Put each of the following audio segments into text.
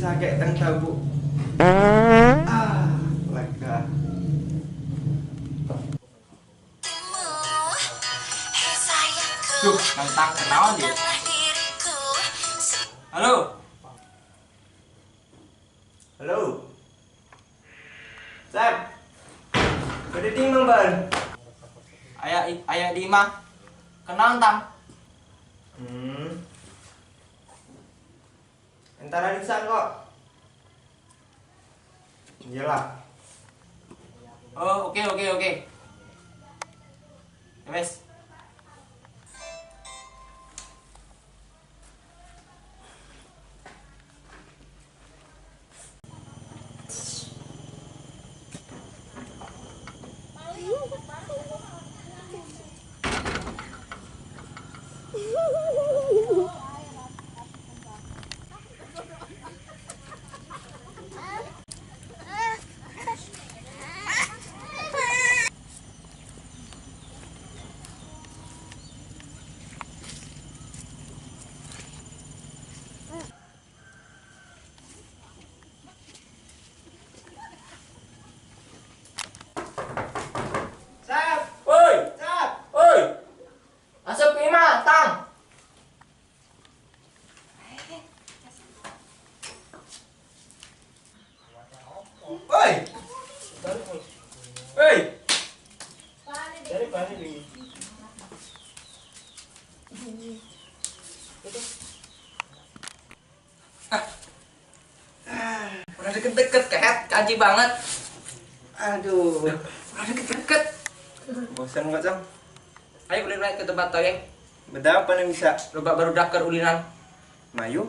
Bisa kayak tang tabu. Ah, lega. Duh, tentang kenal dia. Halo. Halo. Sep. Beda di mang ban. Ayah di imah. Kenal tang. Antara lisan kok. Iyalah. Oh, oke. Wes. Udah deket-deket kayak kanji banget. Aduh, udah deket-deket. Bosan nggak, Cang? Ayo boleh naik ke tempat toyeng. Beda apa nih bisa? Coba baru dakar ulinan. Mayu.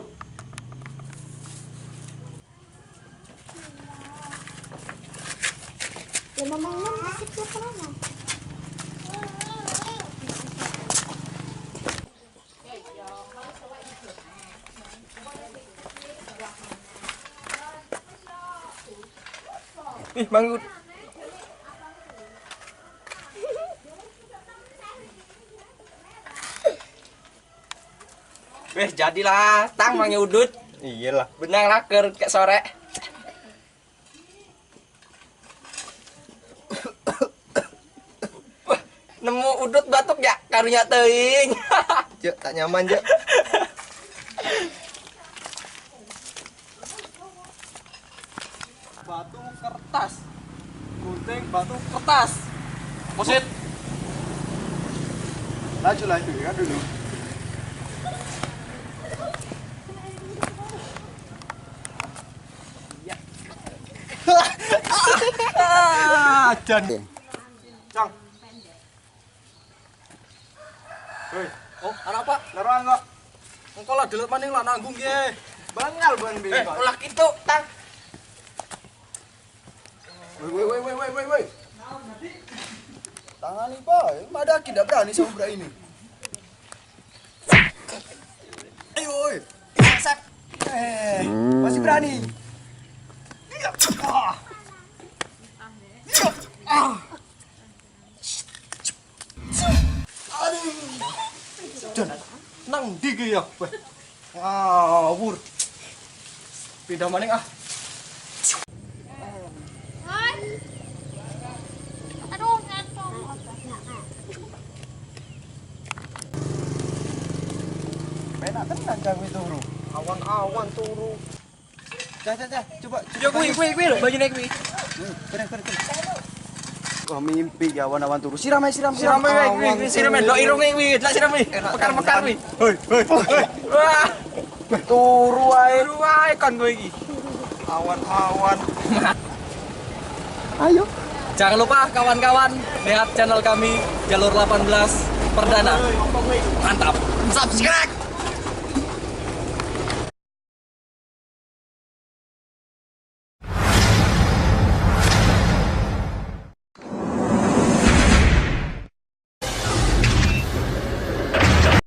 Ya mamanya masih ke mana? Ih, bangun. Weh, jadilah tang mangnya udut. Iyalah. Benang laker kayak sore. Wah, nemu udut batuk ya, karunya teuing. Cek, tak nyaman, Cek. Batu kertas. Gunting batu kertas. Posit. Laju ya dulu. Dan. Cang. Hei. Oh, ana apa? Naruhan kok. Engko lah delet maning lah nanggung ge. Bangal ban bi. Ulah kitu, Tang. Woi. Tangani, Pak. Madaki ndak berani sama budak ini. Ayo, woi. Sep. Masih berani. Aduh. Jan, nang ndi ki ya? Weh. Ngawur. Pindah maning ah. Aduh, ngantuk. Penak tenan kang turu. Awan-awan turu. Cah, coba. Ya kuwi lho bajune kuwi. Keren. Wah, mimpi ya awan-awan turu. Siram kuwi, siram ndok irunge kuwi, delok siram kuwi. Mekar-mekar kuwi. Hoi. Wah, turu wae kon kowe iki. Awan-awan. Ayo. Jangan lupa kawan-kawan lihat channel kami Jalur 18 Perdana. Mantap. Subscribe.